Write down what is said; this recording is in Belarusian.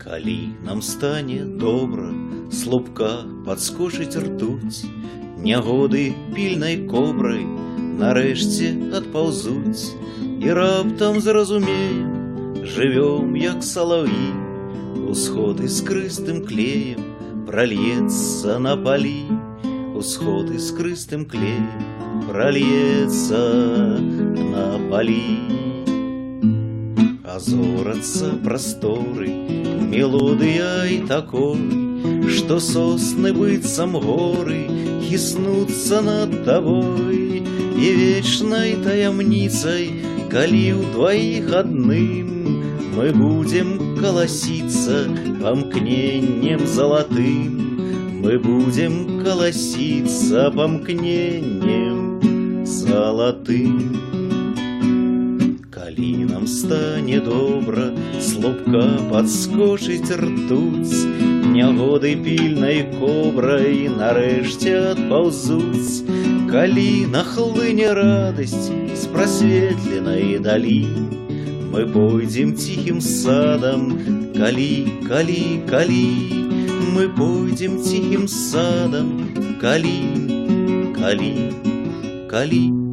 Калі нам стане добра, з лубка падскочыць ртуць, нягоды пільнай кобрай нарэшце адпаўзуць, і раптам зразумеем, жывём, як салаўі, усход іскрыстым клеем пральецца на палі, усход іскрыстым клеем пральецца на палі. Азорацца прасторы мелодыяй такой, што сосны, быццам горы, хіснуцца над табой, і вечнай таямніцай, калі ўдваіх адным мы будзем каласіцца памкненнем залатым, мы будзем каласіцца памкненнем залатым. Калі нам стане добра, з лубка падскочыць ртуць, нягоды пільнай кобрай нарэшце адпаўзуць, калі нахлыне радасць з прасветленай далі, мы пойдзем ціхім садам, калі, калі, калі, мы пойдзем ціхім садам, калі, калі, калі.